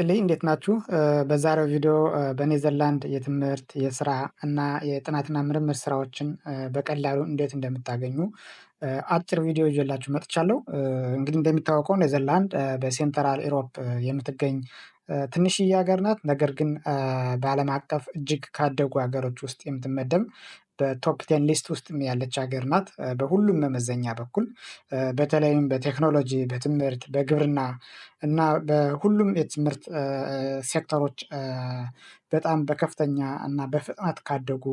ይስጥልኝ፣ እንዴት ናችሁ? በዛሬው ቪዲዮ በኔዘርላንድ የትምህርት፣ የስራ እና የጥናትና ምርምር ስራዎችን በቀላሉ እንዴት እንደምታገኙ አጭር ቪዲዮ ይዤላችሁ መጥቻለሁ። እንግዲህ እንደሚታወቀው ኔዘርላንድ በ Central Europe የምትገኝ ትንሽዬ ሀገር ናት። ነገር ግን በዓለም አቀፍ እጅግ ካደጉ ሀገሮች ውስጥ የምትመደብ፣ በ top 10 list ውስጥ ያለች ሀገር ናት። በሁሉም መመዘኛ በኩል፣ በተለይም በቴክኖሎጂ፣ በትምህርት፣ በግብርና እና በሁሉም የትምህርት ሴክተሮች በጣም በከፍተኛ እና በፍጥነት ካደጉ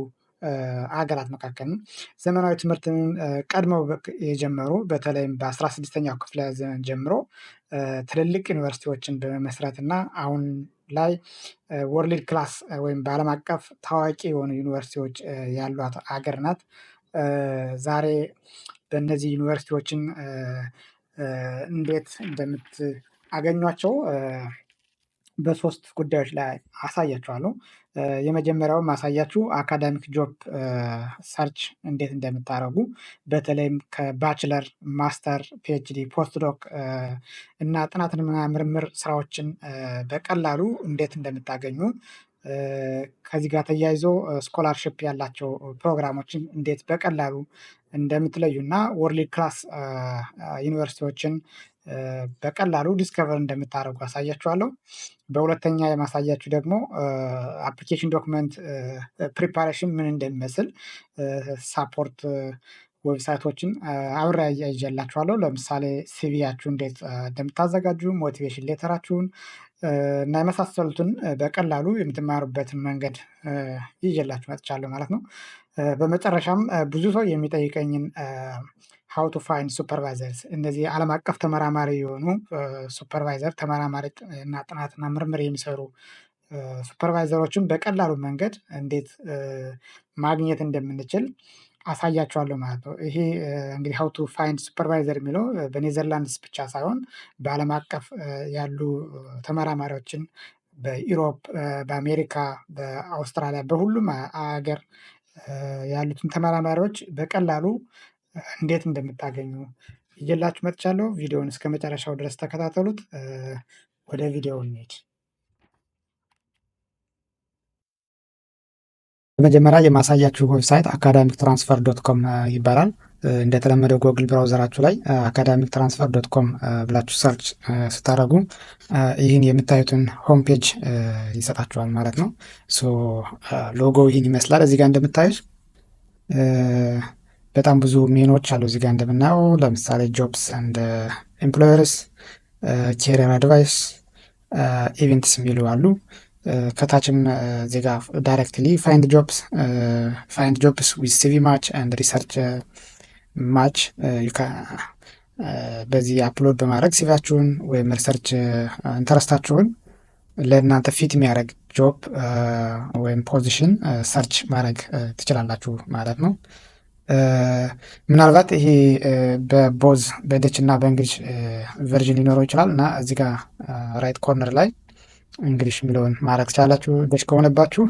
ሀገራት መካከል ነው። ዘመናዊ ትምህርትን ቀድመው የጀመሩ፣ በተለይም በ16ኛው ክፍለ ዘመን ጀምሮ ትልልቅ ዩኒቨርሲቲዎችን በመመስረት እና አሁን ላይ world class ወይም በዓለም አቀፍ ታዋቂ የሆኑ ዩኒቨርሲቲዎች ያሏት ሀገር ናት። ዛሬ በእነዚህ ዩኒቨርሲቲዎችን እንዴት እንደምታገኟቸው በሶስት ጉዳዮች ላይ አሳያችኋለሁ። የመጀመሪያው ማሳያችሁ academic job search እንዴት እንደምታደርጉ፣ በተለይም ከ bachelor፣ master፣ PhD፣ postdoc እና ጥናትና ምርምር ስራዎችን በቀላሉ እንዴት እንደምታገኙ፣ ከዚህ ጋር ተያይዞ scholarship ያላቸው ፕሮግራሞችን እንዴት በቀላሉ እንደምትለዩ እና world class ዩኒቨርሲቲዎችን በቀላሉ discover እንደምታደርጉ አሳያችኋለሁ። በሁለተኛ የማሳያችሁ ደግሞ application document preparation ምን እንደሚመስል support website ኦችን አብሬ አያይዤላችኋለሁ። ለምሳሌ CV ያችሁ እንዴት እንደምታዘጋጁ፣ motivation letter ኣችሁን እና የመሳሰሉትን በቀላሉ የምትማሩበትን መንገድ ይዤላችሁ መጥቻለሁ ማለት ነው። በመጨረሻም ብዙ ሰው የሚጠይቀኝን how to find supervisors፣ እነዚህ ዓለም አቀፍ ተመራማሪ የሆኑ supervisor፣ ተመራማሪ እና ጥናትና ምርምር የሚሰሩ supervisor ኦችን በቀላሉ መንገድ እንዴት ማግኘት እንደምንችል አሳያችኋለሁ ማለት ነው። ይሄ እንግዲህ how to find supervisor የሚለው በኔዘርላንድስ ብቻ ሳይሆን በዓለም አቀፍ ያሉ ተመራማሪዎችን በ Europe፣ በአሜሪካ፣ በአውስትራሊያ፣ በሁሉም አገር ያሉትን ተመራማሪዎች በቀላሉ እንዴት እንደምታገኙ ይዤላችሁ መጥቻለሁ። ቪዲዮውን እስከ መጨረሻው ድረስ ተከታተሉት። ወደ ቪዲዮው እንሂድ። በመጀመሪያ የማሳያችሁ website academictransfer.com ይባላል። እንደተለመደው Google browser ኣችሁ ላይ academictransfer.com ብላችሁ search ስታደርጉ ይህን የምታዩትን home page ይሰጣችኋል ማለት ነው። So logo ይህን ይመስላል። እዚህ ጋር እንደምታዩት በጣም ብዙ ሜኖች አሉ። እዚህ ጋር እንደምናየው ለምሳሌ jobs and employers፣ career advice፣ events የሚሉ አሉ። ከታችም እዚህ ጋር directly find jobs with CV match and research match፣ በዚህ upload በማድረግ CV ያችሁን ወይም research interest ኣችሁን ለእናንተ fit የሚያደርግ job ወይም position search ማድረግ ትችላላችሁ ማለት ነው። ምናልባት ይሄ በ both በ Dutch እና በ English version ሊኖረው ይችላል እና እዚህ ጋር right corner ላይ English የሚለውን ማድረግ ትችላላችሁ ደች ከሆነባችሁ።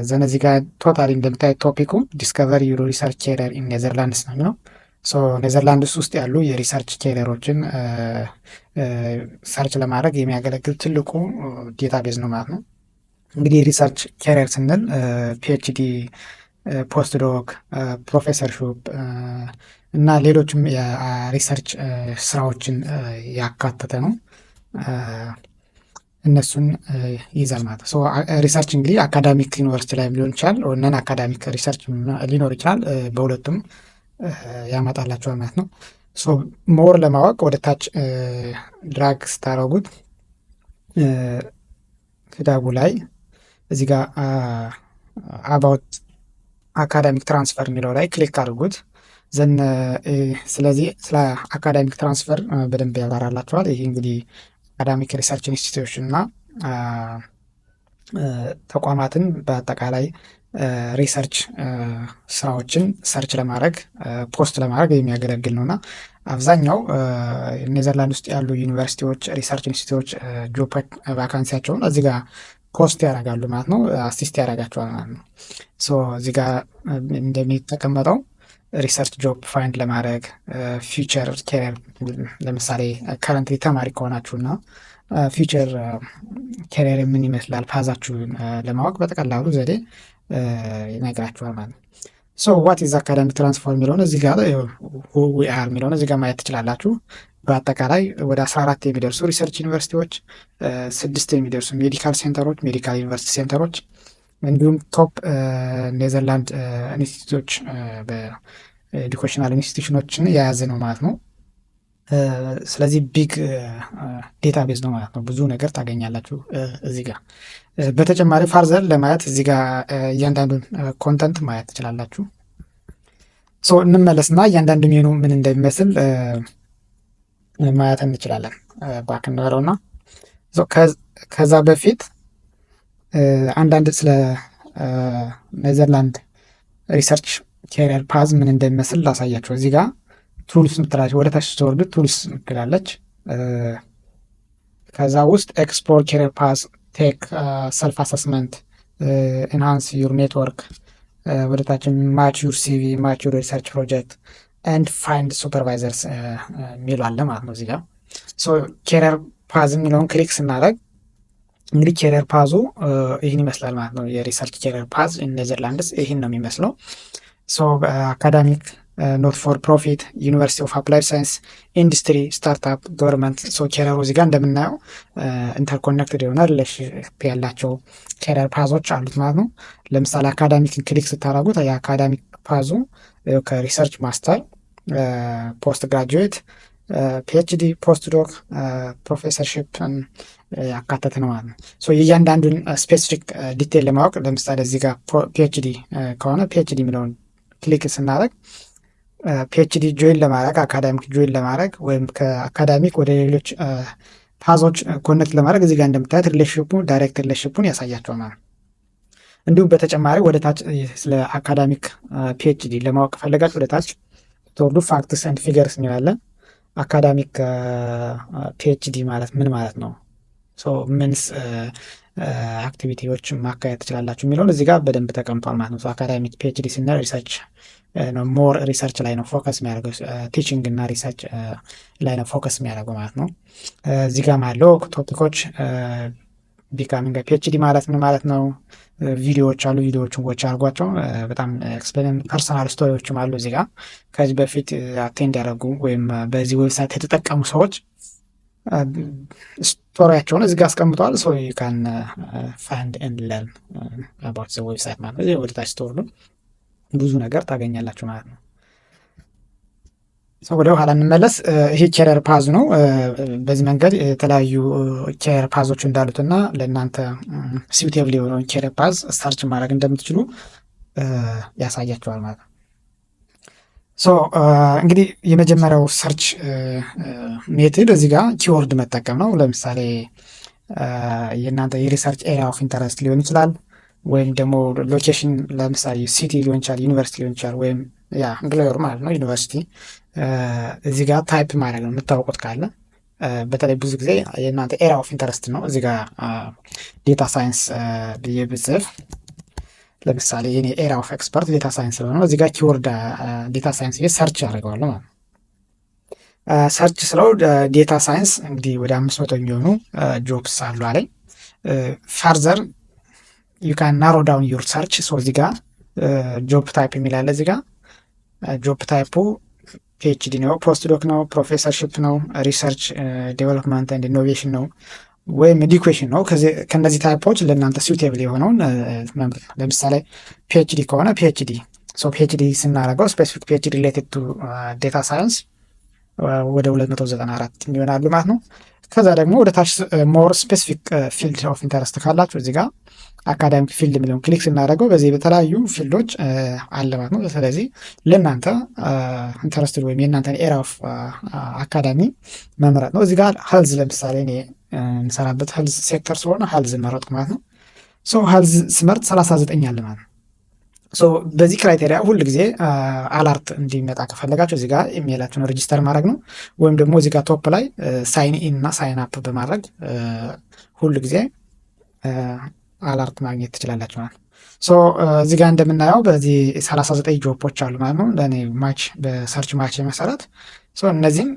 Then እዚህ ጋር totally እንደምታዩት topic ኩ "Discover your research career in Netherlands" ነው የሚለው። ኔዘርላንድስ ውስጥ ያሉ የ research career ኦችን search ለማድረግ የሚያገለግል ትልቁ database ነው ማለት ነው። እንግዲህ research career ስንል PhD፣ postdoc፣ professorship እና ሌሎችም የ research ስራዎችን ያካተተ ነው። እነሱን ይይዛል ማለት ነው። Research እንግዲህ academic ዩኒቨርሲቲ ላይ ሊሆን ይችላል፣ non academic research ሊኖር ይችላል። በሁለቱም ያመጣላችኋል ማለት ነው። More ለማወቅ ወደ ታች drag ስታደርጉት ክዳጉ ላይ እዚህ ጋር about academic transfer የሚለው ላይ click አድርጉት። Then ስለዚህ ስለ academic transfer በደንብ ያብራራላችኋል። ይህ እንግዲህ academic research institution እና ተቋማትን በአጠቃላይ research ስራዎችን search ለማድረግ፣ post ለማድረግ የሚያገለግል ነው እና አብዛኛው ኔዘርላንድ ውስጥ ያሉ ዩኒቨርሲቲዎች፣ research institute ኦች job vacancy ያቸውን እዚህ ጋር post ያደርጋሉ ማለት ነው። Assist ያደርጋቸዋል ማለት ነው። So እዚህ ጋር እንደሚተቀመጠው research job find ለማድረግ፣ future career፣ ለምሳሌ currently ተማሪ ከሆናችሁ እና Future career ምን ይመስላል path ኣችሁን ለማወቅ በቀላሉ ዘዴ ይነግራችኋል ማለት ነው። So what is Academic Transfer የሚለውን እዚህ ጋር፣ who we are የሚለውን እዚህ ጋር ማየት ትችላላችሁ። በአጠቃላይ ወደ 14 የሚደርሱ research ዩኒቨርሲቲዎች፣ ስድስት የሚደርሱ medical center ኦች፣ medical university center ኦች እንዲሁም top ኔዘርላንድ ኢንስቲትዩቶች በ educational institution ኦችን የያዘ ነው ማለት ነው። ስለዚህ big database ነው ማለት ነው። ብዙ ነገር ታገኛላችሁ እዚህ ጋር። በተጨማሪ further ለማየት እዚህ ጋር እያንዳንዱን content ማየት ትችላላችሁ። So እንመለስና እያንዳንዱ ሜኑ ምን እንደሚመስል ማየት እንችላለን። Back እንበለውና ከዛ በፊት አንዳንድ ስለ ኔዘርላንድ research career path ምን እንደሚመስል ላሳያችሁ። እዚህ ጋር tools ምትላለች፣ ወደ ታች ስትወርዱ tools ምትላለች። ከዛ ውስጥ explore career path፣ take self assessment፣ enhance your network፣ ወደ ታች match your CV፣ match your research project and find supervisors የሚሉ አለ ማለት ነው። እዚህ ጋር career path የሚለውን click ስናደርግ እንግዲህ career path ኡ ይህን ይመስላል ማለት ነው። የ research career path ኔዘርላንድስ ይህን ነው የሚመስለው። So academic፣ not for profit፣ university of applied science፣ industry፣ startup፣ government። So career ኡ እዚህ ጋር እንደምናየው interconnected የሆነ relationship ያላቸው career path ኦች አሉት ማለት ነው። ለምሳሌ academic ን click ስታደርጉት የ academic path ኡ ከ research master፣ post graduate፣ PhD፣ postdoc፣ professorship ን ያካተተ ነው ማለት ነው። So የእያንዳንዱን specific detail ለማወቅ ለምሳሌ እዚህ ጋር PhD ከሆነ PhD የሚለውን click ስናደርግ PhD join ለማድረግ፣ academic join ለማድረግ ወይም ከ academic ወደ ሌሎች path ኦች connect ለማድረግ እዚህ ጋር እንደምታዩት relationship ኡ direct relationship ኡን ያሳያችኋል ማለት ነው። እንዲሁም በተጨማሪ ወደ ታች ስለ academic PhD ለማወቅ ከፈለጋችሁ ወደ ታች ትወርዱ facts and figures የሚል አለ። Academic PhD ማለት ምን ማለት ነው፣ ምንስ activity ዎች ማካሄድ ትችላላችሁ የሚለውን እዚህ ጋር በደንብ ተቀምጧል ማለት ነው። Academic PhD ስንል research ነው፣ more research ላይ ነው focus የሚያደርገው፣ teaching እና research ላይ ነው focus የሚያደርገው ማለት ነው። እዚህ ጋር አለው topic ኦች፣ becoming PhD ማለት ምን ማለት ነው? ቪዲዮዎች አሉ። ቪዲዮዎችን watch አድርጓቸው። በጣም explain personal story ዎችም አሉ እዚህ ጋር። ከዚህ በፊት attend ያደረጉ ወይም በዚህ website የተጠቀሙ ሰዎች story ያቸውን እዚህ ጋር አስቀምጠዋል። So you can find and learn about the website ማለት ነው። ወደ ታች ስትወርዱ ብዙ ነገር ታገኛላችሁ ማለት ነው። ወደ ኋላ እንመለስ። ይሄ career path ነው። በዚህ መንገድ የተለያዩ career path ኦች እንዳሉትና ለእናንተ suitable የሆነውን career path search ማድረግ እንደምትችሉ ያሳያችኋል ማለት ነው። So እንግዲህ የመጀመሪያው search method እዚህ ጋር keyword መጠቀም ነው። ለምሳሌ የእናንተ የ research area of interest ሊሆን ይችላል፣ ወይም ደግሞ location ለምሳሌ city ሊሆን ይችላል፣ ዩኒቨርሲቲ ሊሆን ይችላል፣ ወይም ያ employer ማለት ነው ዩኒቨርሲቲ እዚህ ጋር type ማድረግ ነው የምታውቁት ካለ። በተለይ ብዙ ጊዜ የእናንተ area of interest ነው። እዚህ ጋር data science ብዬ ብጽፍ ለምሳሌ የኔ area of expert data science ስለሆነ እዚህ ጋር keyword data science ብዬ search አደርገዋለሁ ማለት ነው። Search ስለው data science እንግዲህ ወደ 500 የሚሆኑ jobs አሉ አለኝ። Further you can narrow down your search። So እዚህ ጋር job type የሚል አለ። እዚህ ጋር job type ኡ PhD ነው፣ postdoc ነው፣ professorship ነው፣ research development and innovation ነው ወይም education ነው። ከእነዚህ type ኦች ለእናንተ suitable የሆነውን መምረጥ ነው። ለምሳሌ PhD ከሆነ PhD፣ so PhD ስናደርገው specific PhD related to data science ወደ 294 ይሆናሉ ማለት ነው። ከዛ ደግሞ ወደ ታች more specific field of interest ካላችሁ እዚህ ጋር academic field የሚለውን click ስናደርገው በዚህ በተለያዩ field ኦች አለ ማለት ነው። ስለዚህ ለእናንተ interested ወይም የእናንተን area of academy መምረጥ ነው። እዚህ ጋር health ለምሳሌ እኔ የምሰራበት health sector ስለሆነ health መረጥኩ ማለት ነው። So health ስመርጥ 39 አለ ማለት ነው። So በዚህ criteria ሁል ጊዜ alert እንዲመጣ ከፈለጋችሁ እዚህ ጋር email ኣችሁን register ማድረግ ነው። ወይም ደግሞ እዚህ ጋር top ላይ sign in እና sign up በማድረግ ሁል ጊዜ alert ማግኘት ትችላላችሁ ማለት ነው። So እዚህ ጋር እንደምናየው በዚህ 39 job ኦች አሉ ማለት ነው። ለእኔ match በ search match መሰረት። So እነዚህም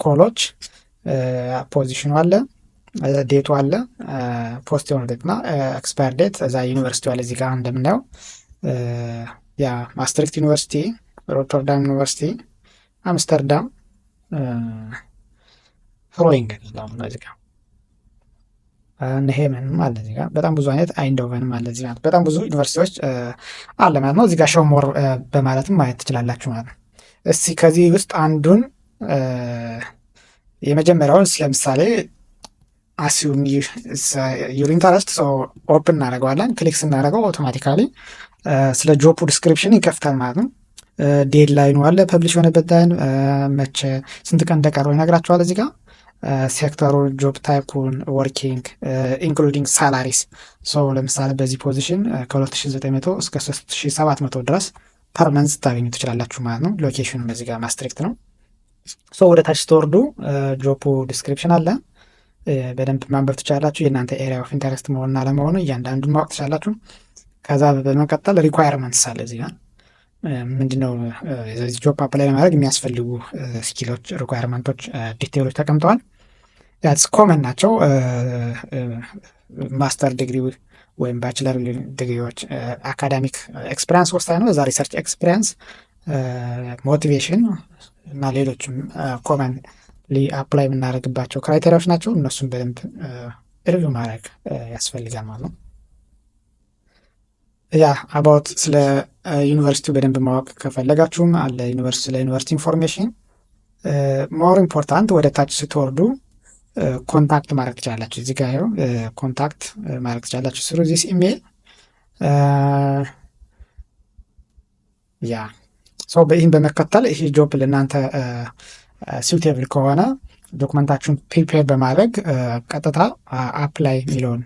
call ኦች position ኡ አለ። Date ኡ አለ፣ post የሆነ date እና expire date፣ እዛ ዩኒቨርሲቲ አለ። እዚህ ጋር እንደምናየው ያ ማስትሪክት ዩኒቨርሲቲ፣ ሮተርዳም ዩኒቨርሲቲ፣ አምስተርዳም፣ ግሮኒንገን እዚህ ጋር ሄመንም አለ፣ እዚህ ጋር በጣም ብዙ አይነት አይንዶቨንም አለ፣ እዚህ ማለት በጣም ብዙ ዩኒቨርሲቲዎች አለ ማለት ነው። እዚህ ጋር show more በማለትም ማየት ትችላላችሁ ማለት ነው። እስቲ ከዚህ ውስጥ አንዱን የመጀመሪያውን ለምሳሌ assume your interest open እናደርገዋለን። Click ስናደርገው automatically ስለ job description ይከፍታል ማለት ነው። Deadline ኑ አለ፣ publish የሆነበት line መቼ ስንት ቀን እንደቀረው ይነግራችኋል። እዚህ ጋር sector ኡ፣ job type ኡን፣ working including salaries። So ለምሳሌ በዚህ position ከ2900 እስከ 3700 ድረስ per month ታገኙ ትችላላችሁ ማለት ነው። Location ኑ በዚህ ጋር ማስትሪክት ነው። So ወደ ታች ስትወርዱ job description አለ። በደንብ ማንበብ ትችላላችሁ። የእናንተ area of interest መሆንና አለመሆኑ እያንዳንዱን ማወቅ ትችላላችሁ። ከዛ በመቀጠል requirements አለ። እዚህ ጋር ምንድነው job apply ለማድረግ የሚያስፈልጉ skill ኦች፣ requirement ኦች፣ detail ኦች ተቀምጠዋል። That's common ናቸው። Master degree ወይም bachelor ዲግሪዎች፣ academic experience ወሳኝ ነው። እዛ research experience፣ motivation እና ሌሎችም commonly apply የምናደርግባቸው criteria ዎች ናቸው። እነሱን በደንብ review ማድረግ ያስፈልጋል ማለት ነው። Yeah, about ስለ ዩኒቨርሲቲው በደንብ ማወቅ ከፈለጋችሁም አለ ዩኒቨርሲቲ፣ ስለ ዩኒቨርሲቲ information። More important ወደ ታች ስትወርዱ contact ማድረግ ትችላላችሁ። እዚህ ጋር ይኸው contact ማድረግ ትችላላችሁ through this email። Yeah, so ይህን በመከተል ይህ job ለእናንተ suitable ከሆነ document ኣችሁን prepare በማድረግ ቀጥታ apply የሚለውን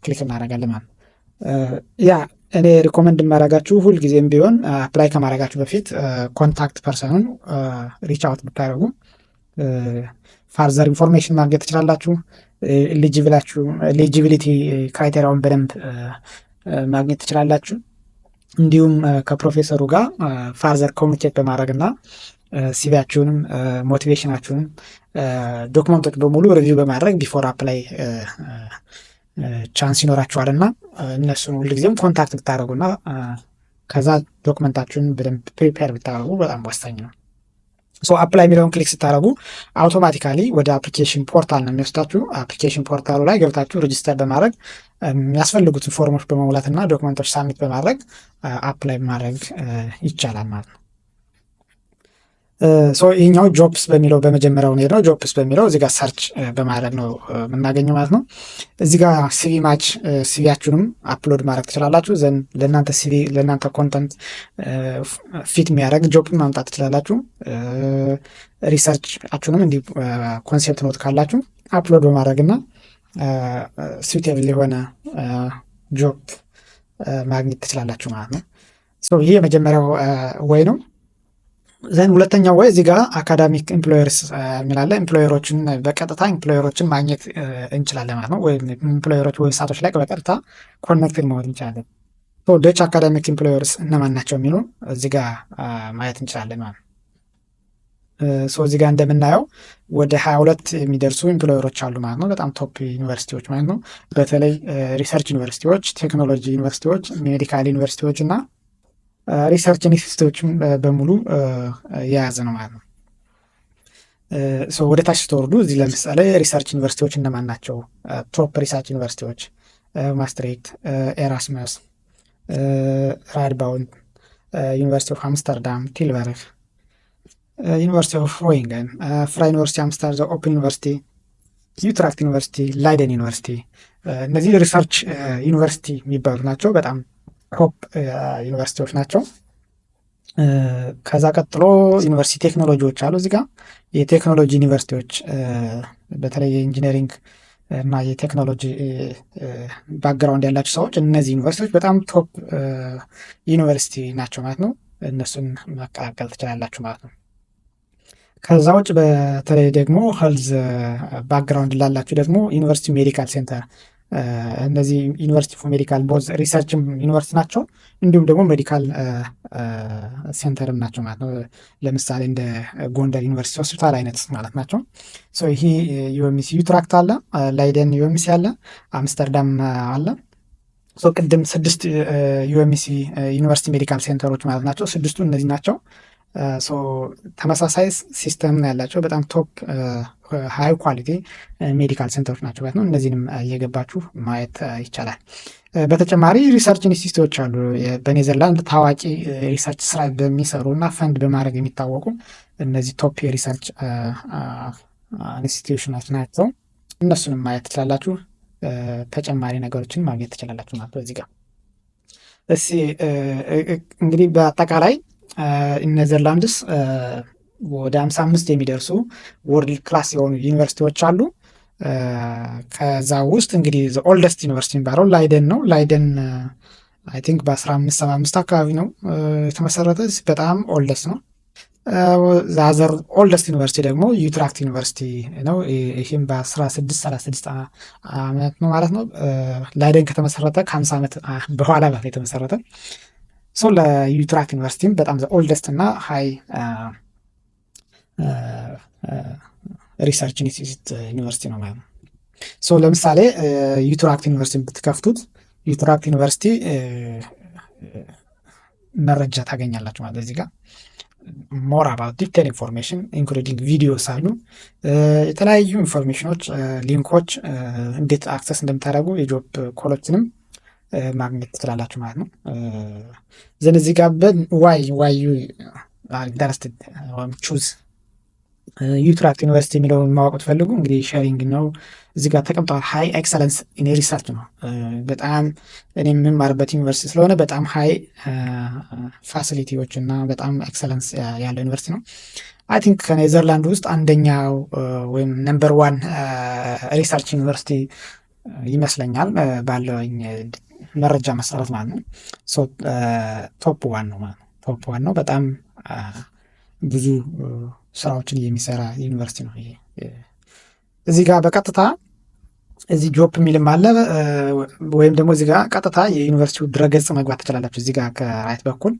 click እናደርጋለን ማለት ነው። Yeah, እኔ recommend የማደርጋችሁ ሁልጊዜም ቢሆን apply ከማድረጋችሁ በፊት contact person ኑን reach out ብታደርጉ further information ማግኘት ትችላላችሁ። Eligibility criteria ውን በደንብ ማግኘት ትችላላችሁ። እንዲሁም ከፕሮፌሰሩ ጋር further communicate በማድረግ እና CV ያችሁንም motivation ኣችሁንም document ኦች በሙሉ review በማድረግ before apply chance ይኖራችኋል እና እነሱን ሁልጊዜም contact ብታደርጉና ከዛ document ኣችሁን በደንብ prepare ብታደርጉ በጣም ወሳኝ ነው። So apply የሚለውን click ስታደርጉ automatically ወደ application portal ነው የሚወስዳችሁ። Application portal ኡ ላይ ገብታችሁ register በማድረግ የሚያስፈልጉትን form ኦች በመሙላት እና document ኦች submit በማድረግ apply ማድረግ ይቻላል ማለት ነው። So ይህኛው jobs በሚለው በመጀመሪያው ነው። Jobs በሚለው እዚህ ጋር search በማድረግ ነው የምናገኘው ማለት ነው። እዚህ ጋር CV match፣ CV ያችሁንም upload ማድረግ ትችላላችሁ። Then ለእናንተ CV ለእናንተ content fit የሚያደርግ job ማምጣት ትችላላችሁ። Research ኣችሁንም እንዲህ concept note ካላችሁ upload በማድረግ እና suitable የሆነ job ማግኘት ትችላላችሁ ማለት ነው። ይህ የመጀመሪያው way ነው። Then ሁለተኛው way እዚህ ጋር academic employers የሚል አለ። Employer ኦችን በቀጥታ employer ኦችን ማግኘት እንችላለን ማለት ነው። ወይም employer ኦች website ኦች ላይ በቀጥታ connected መሆን እንችላለን። Dutch academic employers እነማን ናቸው የሚሉ እዚህ ጋር ማየት እንችላለን ማለት ነው። So እዚህ ጋር እንደምናየው ወደ 22 የሚደርሱ employer ኦች አሉ ማለት ነው። በጣም top ዩኒቨርሲቲዎች ማለት ነው። በተለይ research ዩኒቨርሲቲዎች፣ ቴክኖሎጂ ዩኒቨርሲቲዎች፣ medical ዩኒቨርሲቲዎች እና research ኢንስቲትዩቶችም በሙሉ የያዘ ነው ማለት ነው። ወደ ታች ስትወርዱ እዚህ ለምሳሌ research ዩኒቨርሲቲዎች እነማን ናቸው? Top research ዩኒቨርሲቲዎች ማስትሪክት፣ ኤራስመስ፣ ራድባውድ፣ University of አምስተርዳም፣ ቲልበርግ፣ University of ግሮኒንገን፣ Vrije University አምስተርዳም፣ Open University፣ ዩትራክት ዩኒቨርሲቲ፣ ላይደን ዩኒቨርሲቲ፣ እነዚህ research ዩኒቨርሲቲ የሚባሉ ናቸው። በጣም top ዩኒቨርሲቲዎች ናቸው። ከዛ ቀጥሎ ዩኒቨርሲቲ ቴክኖሎጂዎች አሉ። እዚህ ጋር የቴክኖሎጂ ዩኒቨርሲቲዎች በተለይ የ engineering እና የቴክኖሎጂ background ያላቸው ሰዎች እነዚህ ዩኒቨርሲቲዎች በጣም top ዩኒቨርሲቲ ናቸው ማለት ነው። እነሱን መቀላቀል ትችላላችሁ ማለት ነው። ከዛ ውጭ በተለይ ደግሞ health background ላላችሁ ደግሞ university medical center እነዚህ university for medical both research ም ዩኒቨርሲቲ ናቸው፣ እንዲሁም ደግሞ medical center ም ናቸው ማለት ነው። ለምሳሌ እንደ ጎንደር ዩኒቨርሲቲ ሆስፒታል አይነት ማለት ናቸው። ይሄ UMC Utrecht አለ፣ ላይደን UMC አለ፣ አምስተርዳም አለ። ቅድም ስድስት UMC university medical center ኦች ማለት ናቸው። ስድስቱ እነዚህ ናቸው። ተመሳሳይ system ያላቸው በጣም top high quality medical center ኦች ናቸው ማለት ነው። እነዚህንም እየገባችሁ ማየት ይቻላል። በተጨማሪ research institute ኦች አሉ። በኔዘርላንድ ታዋቂ research ስራ በሚሰሩ እና ፈንድ በማድረግ የሚታወቁ እነዚህ top የ research institution ኦች ናቸው። እነሱንም ማየት ትችላላችሁ። ተጨማሪ ነገሮችን ማግኘት ትችላላችሁ ማለት ነው። እዚህ ጋር እስኪ እንግዲህ በአጠቃላይ ኔዘርላንድስ ወደ 55 የሚደርሱ world class የሆኑ ዩኒቨርሲቲዎች አሉ። ከዛ ውስጥ እንግዲህ oldest university የሚባለው ላይደን ነው። ላይደን I think በ1575 አካባቢ ነው የተመሰረተ። በጣም oldest ነው። The other oldest university ደግሞ ዩትራክት ዩኒቨርሲቲ ነው። ይህም በ1636 ዓመት ነው ማለት ነው። ላይደን ከተመሰረተ ከ50 ዓመት በኋላ ማለት የተመሰረተ። So ለዩትራክት ዩኒቨርሲቲም በጣም oldest እና high research institute ዩኒቨርሲቲ ነው ማለት ነው። So ለምሳሌ ዩትራክት ዩኒቨርሲቲ ብትከፍቱት ዩትራክት ዩኒቨርሲቲ መረጃ ታገኛላችሁ ማለት እዚህ ጋር more about detail information including videos አሉ። የተለያዩ information ኦች፣ link ኦች እንዴት access እንደምታደርጉ የ job call ኦችንም ማግኘት ትችላላችሁ ማለት ነው። Then እዚህ ጋር why you interested choose ዩትራክት ዩኒቨርሲቲ የሚለውን ማወቅ ብትፈልጉ እንግዲህ sharing ነው እዚህ ጋር ተቀምጠዋል። High excellence in research ነው። በጣም እኔ የምማርበት ዩኒቨርሲቲ ስለሆነ በጣም high facility ዎች እና በጣም excellence ያለው ዩኒቨርሲቲ ነው። I think ከኔዘርላንድ ውስጥ አንደኛው ወይም number one research university ይመስለኛል ባለኝ መረጃ መሰረት ማለት ነው። Top one ነው ማለት ነው። Top one ነው። በጣም ብዙ ስራዎችን የሚሰራ ዩኒቨርሲቲ ነው ይሄ። እዚህ ጋር በቀጥታ እዚህ job የሚልም አለ፣ ወይም ደግሞ እዚህ ጋር ቀጥታ የዩኒቨርሲቲው ድረገጽ መግባት ትችላላችሁ። እዚህ ጋር ከ right በኩል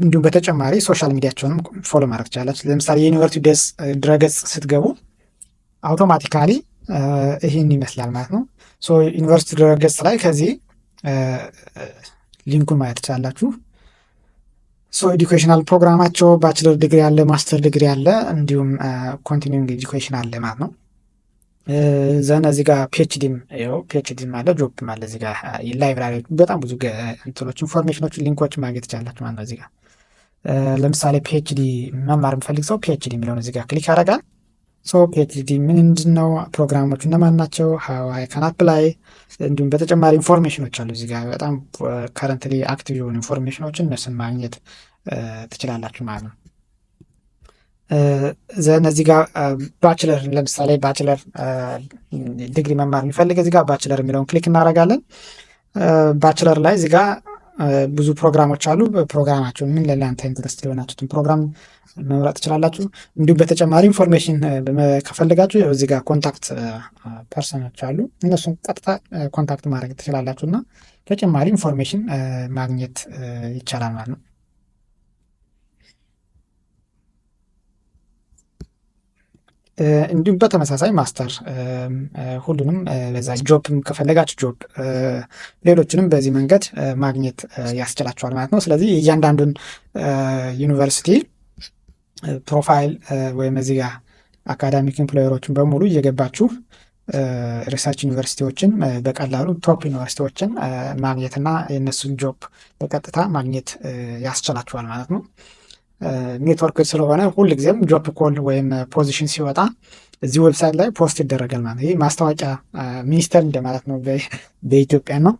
እንዲሁም በተጨማሪ social media ቸውንም follow ማድረግ ትችላላችሁ። ለምሳሌ የዩኒቨርሲቲው ድረገጽ ስትገቡ automatically ይህን ይመስላል ማለት ነው። ዩኒቨርሲቲ ድረገጽ ላይ ከዚህ link ኡን ማየት ትችላላችሁ። So educational ፕሮግራማቸው bachelor degree አለ፣ master degree አለ፣ እንዲሁም continuing education አለ ማለት ነው። Then እዚህ ጋር PhD ም ይኸው PhD ም አለ፣ job ም አለ። እዚህ ጋር library በጣም ብዙ እንትኖች information ኦች link ኦች ማግኘት ትችላላችሁ ማለት ነው። እዚህ ጋር ለምሳሌ PhD መማር የሚፈልግ ሰው PhD የሚለውን እዚህ ጋር click ያደርጋል። So PhD ምንድን ነው፣ ፕሮግራሞቹ እነማን ናቸው፣ how I can apply፣ እንዲሁም በተጨማሪ information ኦች አሉ እዚህ ጋር በጣም currently active የሆኑ information ኦችን እነሱን ማግኘት ትችላላችሁ ማለት ነው። Then እዚህ ጋር bachelor ለምሳሌ bachelor degree መማር የሚፈልግ እዚህ ጋር bachelor የሚለውን click እናደርጋለን። Bachelor ላይ እዚህ ጋር ብዙ ፕሮግራሞች አሉ። ፕሮግራማቸው ምን ለእናንተ interest ሊሆናችሁትን ፕሮግራም መምረጥ ትችላላችሁ። እንዲሁም በተጨማሪ information ከፈለጋችሁ እዚህ ጋር contact person ኦች አሉ። እነሱን ቀጥታ contact ማድረግ ትችላላችሁ እና ተጨማሪ information ማግኘት ይቻላል ማለት ነው። እንዲሁም በተመሳሳይ master ሁሉንም በዛ job ም ከፈለጋችሁ job ሌሎችንም በዚህ መንገድ ማግኘት ያስችላችኋል ማለት ነው። ስለዚህ እያንዳንዱን ዩኒቨርሲቲ profile ወይም እዚህ ጋር academic employer ኦችን በሙሉ እየገባችሁ research ዩኒቨርሲቲዎችን በቀላሉ top ዩኒቨርሲቲዎችን ማግኘትና የእነሱን job በቀጥታ ማግኘት ያስችላችኋል ማለት ነው። ኔትወርክ ስለሆነ ሁልጊዜም job call ወይም position ሲወጣ እዚህ website ላይ post ይደረጋል ማለት ነው። ይህ ማስታወቂያ ሚኒስቴር እንደማለት ነው በኢትዮጵያ ነው።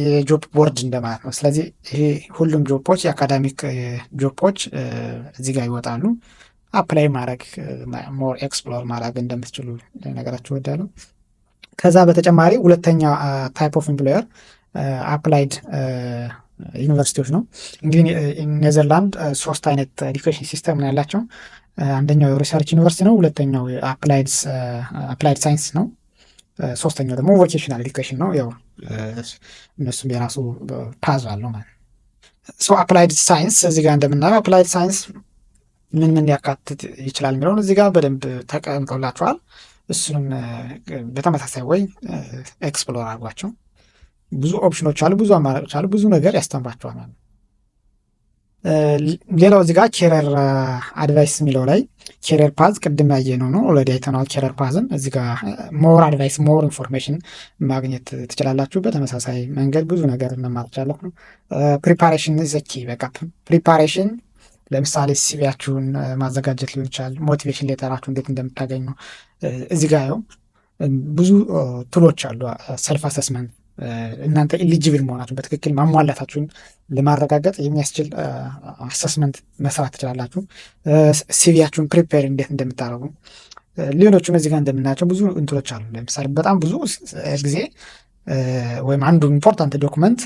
የ job board እንደማለት ነው። ስለዚህ ይሄ ሁሉም job ኦች የ academic job ኦች እዚህ ጋር ይወጣሉ። Apply ማድረግ more explore ማድረግ እንደምትችሉ ነገራችሁ እወዳለሁ። ከዛ በተጨማሪ ሁለተኛ type of employer applied ዩኒቨርሲቲዎች ነው። እንግዲህ ኔዘርላንድ ሶስት አይነት education system ነው ያላቸው። አንደኛው research university ነው። ሁለተኛው applied science ነው። ሶስተኛው ደግሞ vocational education ነው። ያው እነሱም የራሱ path አለው ማለት ነው። So applied science፣ እዚህ ጋር እንደምናየው applied science ምን ምን ሊያካትት ይችላል የሚለውን እዚህ ጋር በደንብ ተቀምጦላችኋል። እሱንም በተመሳሳይ way explore አድርጓቸው። ብዙ ኦፕሽኖች አሉ፣ ብዙ አማራጮች አሉ፣ ብዙ ነገር ያስተምራቸዋል ማለት ነው። ሌላው እዚህ ጋር career advice የሚለው ላይ career path ቅድም ያየነው ነው። Already አይተነዋል። Career path ን እዚህ ጋር more advice፣ more information ማግኘት ትችላላችሁ። በተመሳሳይ መንገድ ብዙ ነገር መማር ትችላላችሁ። Preparation the key። በቃ preparation ለምሳሌ CV ያችሁን ማዘጋጀት ሊሆን ይችላል። Motivation letter ኣችሁ እንዴት እንደምታገኙ እዚህ ጋር ያው ብዙ tool ኦች አሉ። Self assessment፣ እናንተ eligible መሆናችሁን በትክክል ማሟላታችሁን ለማረጋገጥ የሚያስችል assessment መስራት ትችላላችሁ። CV ያችሁን prepare እንዴት እንደምታደርጉ፣ ሌሎቹም እዚህ ጋር እንደምናያቸው ብዙ እንትሎች አሉ። ለምሳሌ በጣም ብዙ ጊዜ ወይም አንዱ important document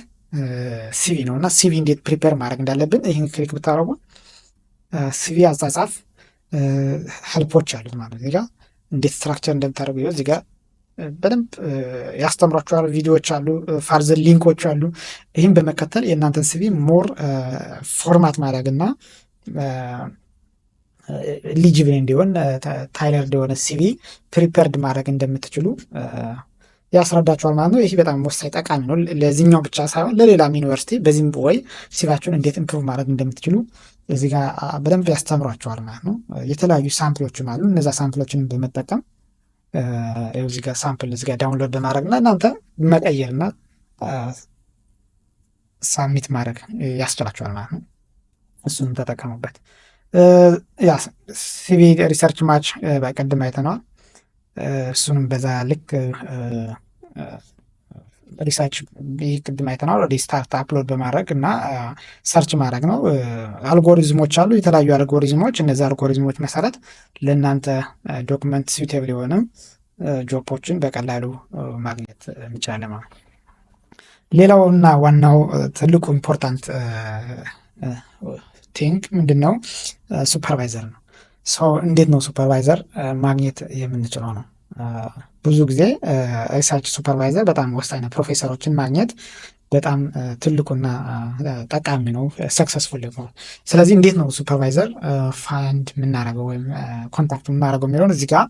CV ነው እና CV እንዴት prepare ማድረግ እንዳለብን ይህን click ብታደርጉ CV አጻጻፍ help ኦች አሉት ማለት ነው። እዚህ ጋር እንዴት structure እንደምታደርጉ እዚህ ጋር በደንብ ያስተምሯችኋል። ቪዲዮዎች አሉ፣ further link ኦች አሉ። ይህም በመከተል የእናንተን CV more format ማድረግ እና eligible እንዲሆን tailored የሆነ CV prepared ማድረግ እንደምትችሉ ያስረዳችኋል ማለት ነው። ይህ በጣም ወሳኝ ጠቃሚ ነው። ለዚህኛው ብቻ ሳይሆን ለሌላም ዩኒቨርሲቲ በዚህም way CV ያችሁን እንዴት improve ማድረግ እንደምትችሉ እዚህ ጋር በደንብ ያስተምሯችኋል ማለት ነው። የተለያዩ sample ኦችም አሉ። እነዛ sample ኦችን በመጠቀም እዚህ ጋር sample እዚህ ጋር download በማድረግ እና እናንተ መቀየርና submit ማድረግ ያስችላችኋል ማለት ነው። እሱንም ተጠቀሙበት። ያ CV research match በቅድም አይተነዋል። እሱንም በዛ ልክ research ቅድም አይተነዋል። ወደ start upload በማድረግ እና search ማድረግ ነው። አልጎሪዝሞች አሉ፣ የተለያዩ አልጎሪዝሞች። እነዚህ አልጎሪዝሞች መሰረት ለእናንተ document suitable የሆነ job ኦችን በቀላሉ ማግኘት እንችላለን ማለት ነው። ሌላውና ዋናው ትልቁ important thing ምንድን ነው? Supervisor ነው። So እንዴት ነው supervisor ማግኘት የምንችለው ነው። ብዙ ጊዜ research supervisor በጣም ወሳኝ ነው። ፕሮፌሰሮችን ማግኘት በጣም ትልቁና ጠቃሚ ነው successful ለመሆን። ስለዚህ እንዴት ነው supervisor find የምናደርገው ወይም contact የምናደርገው የሚለውን እዚህ ጋር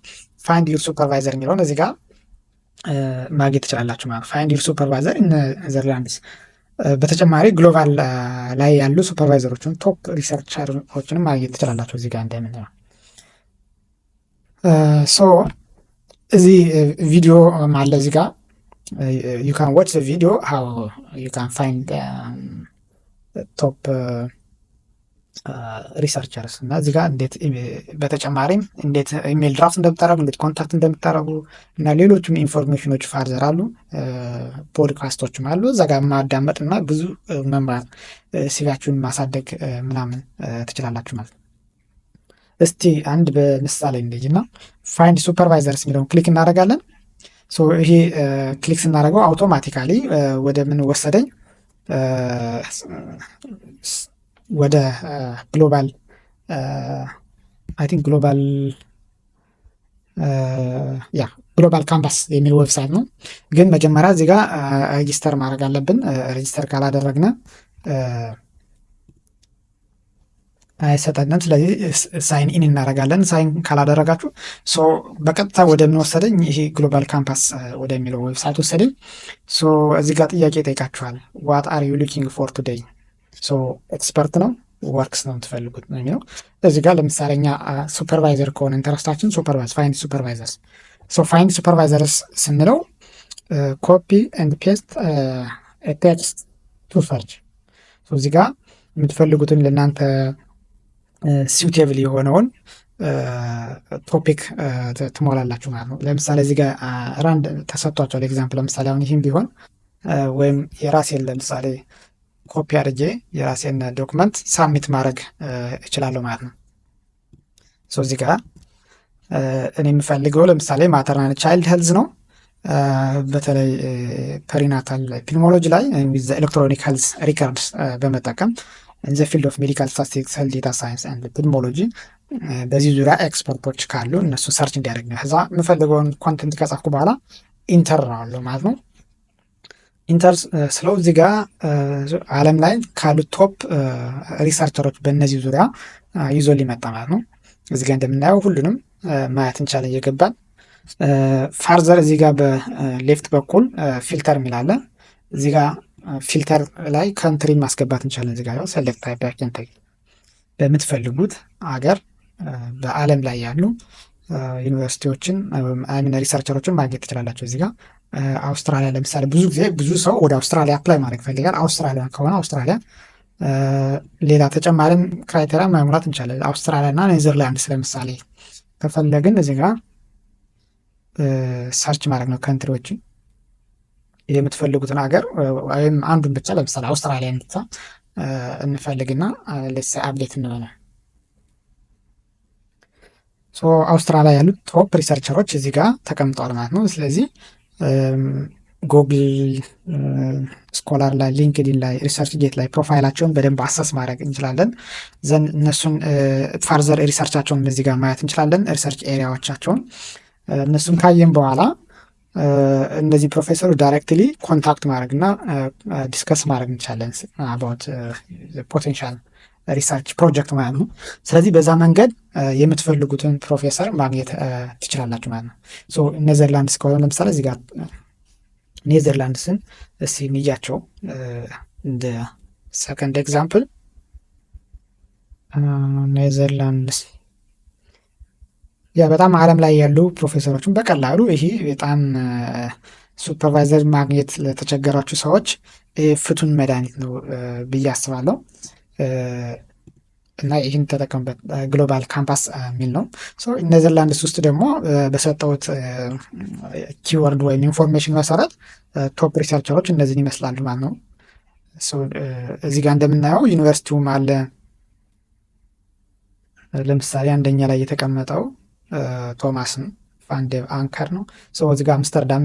find your supervisor የሚለውን እዚህ ጋር ማግኘት ትችላላችሁ ማለት find your supervisor Netherlands። በተጨማሪ global ላይ ያሉ supervisor ኦችን፣ top researcher ኦችንም ማግኘት ትችላላችሁ እዚህ ጋር እንደምናየው። So እዚህ ቪዲዮ አለ፣ እዚህ ጋር you can watch video how you can find top researchers እና እዚህ ጋር እንዴት በተጨማሪም እንዴት email draft እንደምታደርጉ፣ እንዴት contact እንደምታደርጉ እና ሌሎችም information ኦች further አሉ፣ ፖድካስቶችም አሉ። እዛ ጋር ማዳመጥ እና ብዙ መማር፣ CV ያችሁን ማሳደግ ምናምን ትችላላችሁ ማለት ነው። እስቲ አንድ በምሳሌ እንይ እና find supervisors የሚለውን click እናደርጋለን። ይሄ click ስናደርገው automatically ወደ ምን ወሰደኝ? ወደ global፣ I think global፣ yeah፣ Global Campus የሚል website ነው። ግን መጀመሪያ እዚህ ጋር register ማድረግ አለብን። Register ካላደረግነ አይሰጠንም። ስለዚህ sign in እናደርጋለን። Sign ካላደረጋችሁ በቀጥታ ወደ ምን ወሰደኝ? ይሄ Global Campus ወደሚለው website ወሰደኝ። እዚህ ጋር ጥያቄ ይጠይቃችኋል። "What are you looking for today?" Expert ነው works ነው የምትፈልጉት ነው የሚለው። እዚህ ጋር ለምሳሌ እኛ supervisor ከሆነ interest ኣችን supervise find supervisors፣ find supervisors ስንለው copy and paste text to search፣ እዚህ ጋር የምትፈልጉትን ለእናንተ suitable የሆነውን topic ትሞላላችሁ ማለት ነው። ለምሳሌ እዚህ ጋር random ተሰጥቷችኋል example። ለምሳሌ አሁን ይህም ቢሆን ወይም የራሴን ለምሳሌ ኮፒ አድርጌ የራሴን document submit ማድረግ እችላለሁ ማለት ነው። እዚህ ጋር እኔ የምፈልገው ለምሳሌ maternal child health ነው። በተለይ perinatal epidemiology ላይ electronic health records በመጠቀም in the field of medical statistics, health data science and epidemiology። በዚህ ዙሪያ expert ኦች ካሉ እነሱ search እንዲያደርግ ነው። ከዛ የምፈልገውን content ከጻፍኩ በኋላ enter እለዋለሁ ማለት ነው። Enter ስለው እዚህ ጋር ዓለም ላይ ካሉ top researcher ኦች በእነዚህ ዙሪያ ይዞ ሊመጣ ማለት ነው። እዚህ ጋር እንደምናየው ሁሉንም ማየት እንቻለን እየገባን። Further እዚህ ጋር በ left በኩል filter የሚል አለ። እዚህ ጋር filter ላይ country ማስገባት እንችላለን። እዚህ ጋር select type by country፣ በምትፈልጉት አገር በዓለም ላይ ያሉ ዩኒቨርሲቲዎችን፣ I mean researcher ኦችን ማግኘት ትችላላችሁ። እዚህ ጋር አውስትራሊያ ለምሳሌ፣ ብዙ ጊዜ ብዙ ሰው ወደ አውስትራሊያ apply ማድረግ ይፈልጋል። አውስትራሊያ ከሆነ አውስትራሊያ፣ ሌላ ተጨማሪም criteria መሙላት እንችላለን። አውስትራሊያ እና ኔዘርላንድስ ለምሳሌ ከፈለግን እዚህ ጋር search ማድረግ ነው፣ country ዎችን የምትፈልጉትን ሀገር ወይም አንዱን ብቻ፣ ለምሳሌ አውስትራሊያን ብቻ እንፈልግና let's update እንበለ። አውስትራሊያ ያሉት top researcher ኦች እዚህ ጋር ተቀምጠዋል ማለት ነው። ስለዚህ Google Scholar ላይ፣ LinkedIn ላይ፣ ResearchGate ላይ profile ኣቸውን በደንብ assess ማድረግ እንችላለን። Then እነሱን further research ኣቸውን እዚህ ጋር ማየት እንችላለን። Research area ዎቻቸውን እነሱን ካየን በኋላ እነዚህ ፕሮፌሰሩ directly contact ማድረግ እና discuss ማድረግ እንችላለን about potential research project ማለት ነው። ስለዚህ በዛ መንገድ የምትፈልጉትን ፕሮፌሰር ማግኘት ትችላላችሁ ማለት ነው። ኔዘርላንድስ ከሆነ ለምሳሌ እዚህ ጋር ኔዘርላንድስን እስቲ እንያቸው እንደ second example። ኔዘርላንድስ yeah፣ በጣም ዓለም ላይ ያሉ ፕሮፌሰሮችን በቀላሉ፣ ይሄ በጣም supervisor ማግኘት ለተቸገራችሁ ሰዎች ፍቱን መድኃኒት ነው ብዬ አስባለሁ። እና ይህን ተጠቀሙበት። Global Campus የሚል ነው። ኔዘርላንድስ ውስጥ ደግሞ በሰጠሁት keyword ወይም information መሰረት top researcher ኦች እነዚህን ይመስላሉ ማለት ነው። እዚህ ጋር እንደምናየው ዩኒቨርሲቲውም አለ። ለምሳሌ አንደኛ ላይ የተቀመጠው ቶማስን ቫን ዴር አንከር ነው። እዚህ ጋር አምስተርዳም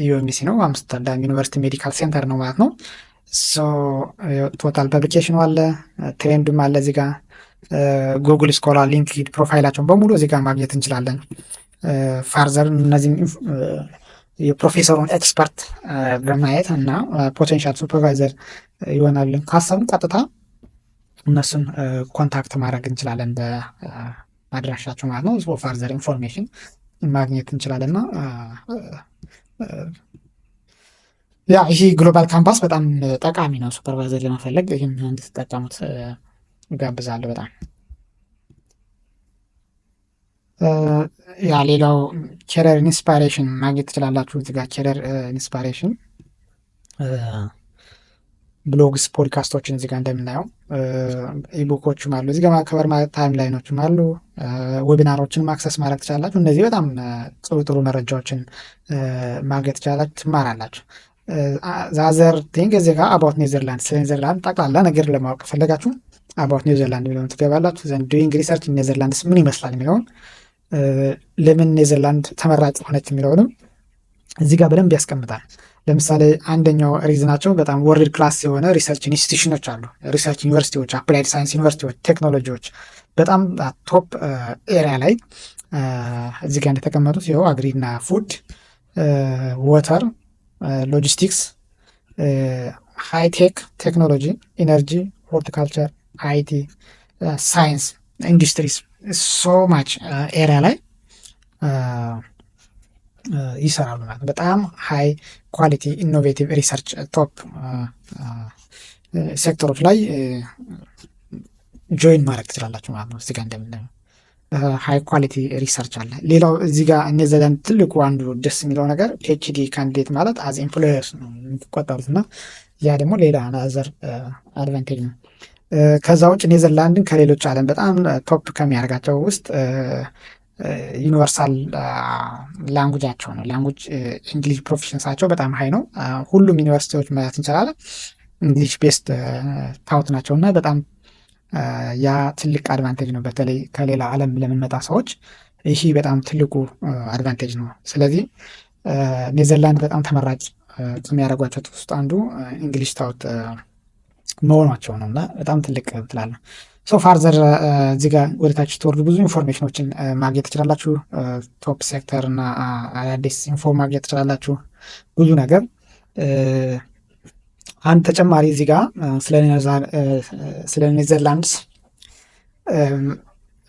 UMC ነው፣ አምስተርዳም University Medical Center ነው ማለት ነው። Total publication ኑ አለ፣ trend ኡም አለ እዚህ ጋር፣ Google Scholar፣ LinkedIn profile ኣቸውን በሙሉ እዚህ ጋር ማግኘት እንችላለን። Further እነዚህም የፕሮፌሰሩን expert በማየት እና potential supervisor ይሆናል ካሰብን ቀጥታ እነሱን contact ማድረግ እንችላለን በአድራሻቸው ማለት ነው። Further information ማግኘት እንችላለን። እና yeah፣ ይህ Global Campus በጣም ጠቃሚ ነው supervisor ለመፈለግ፣ ይህን እንድትጠቀሙት እጋብዛለሁ። በጣም yeah፣ ሌላው career inspiration ማግኘት ትችላላችሁ። እዚህ ጋር career inspiration blogs፣ podcast ኦችን እዚህ ጋር እንደምናየው ebook ኦችም አሉ። እዚህ ጋር cover timeline ኦችም አሉ። Webinar ኦችን access ማድረግ ትችላላችሁ። እነዚህ በጣም ጥሩ ጥሩ መረጃዎችን ማግኘት ትችላላችሁ፣ ትማራላችሁ። The other thing እዚህ ጋር about ኔዘርላንድ፣ ስለ ኔዘርላንድ ጠቅላላ ነገር ለማወቅ ከፈለጋችሁ about ኔዘርላንድ የሚለውን ትገባላችሁ። Then doing research ኔዘርላንድስ ምን ይመስላል የሚለውን፣ ለምን ኔዘርላንድ ተመራጭ ሆነች የሚለውንም እዚህ ጋር በደንብ ያስቀምጣል። ለምሳሌ አንደኛው reason ኣቸው በጣም world class የሆነ research institution ኦች አሉ። Research ዩኒቨርሲቲዎች፣ applied science ዩኒቨርሲቲዎች፣ ቴክኖሎጂዎች በጣም top area ላይ እዚህ ጋር እንደተቀመጡት ይኸው agri እና food፣ water፣ logistics፣ high-tech technology፣ energy፣ horticulture፣ IT፣ science፣ industries፣ so much area ላይ ይሰራሉ ማለት ነው። በጣም high quality innovative research top sector ኦች ላይ join ማድረግ ትችላላችሁ ማለት ነው። እዚህ ጋር እንደምናየው high quality research አለ። ሌላው እዚህ ጋር ኔዘርላንድ ትልቁ አንዱ ደስ የሚለው ነገር PhD candidate ማለት as employers ነው የሚቆጠሩት እና ያ ደግሞ ሌላ another advantage ነው። ከዛ ውጭ ኔዘርላንድን ከሌሎች ዓለም በጣም top ከሚያደርጋቸው ውስጥ universal language ኣቸው ነው። Language English proficiency ኣቸው በጣም high ነው። ሁሉም ዩኒቨርሲቲዎች ማለት እንችላለን English based taught ናቸው እና በጣም ያ ትልቅ advantage ነው። በተለይ ከሌላ ዓለም ለምንመጣ ሰዎች ይህ በጣም ትልቁ advantage ነው። ስለዚህ ኔዘርላንድ በጣም ተመራጭ ከሚያደርጓቸው ውስጥ አንዱ English taught መሆኗቸው ነው እና በጣም ትልቅ ትላለ። So further እዚህ ጋር ወደታች ትወርዱ ብዙ information ኦችን ማግኘት ትችላላችሁ። Top sector እና አዳዲስ info ማግኘት ትችላላችሁ። ብዙ ነገር። አንድ ተጨማሪ እዚህ ጋር ስለ ኔዘርላንድስ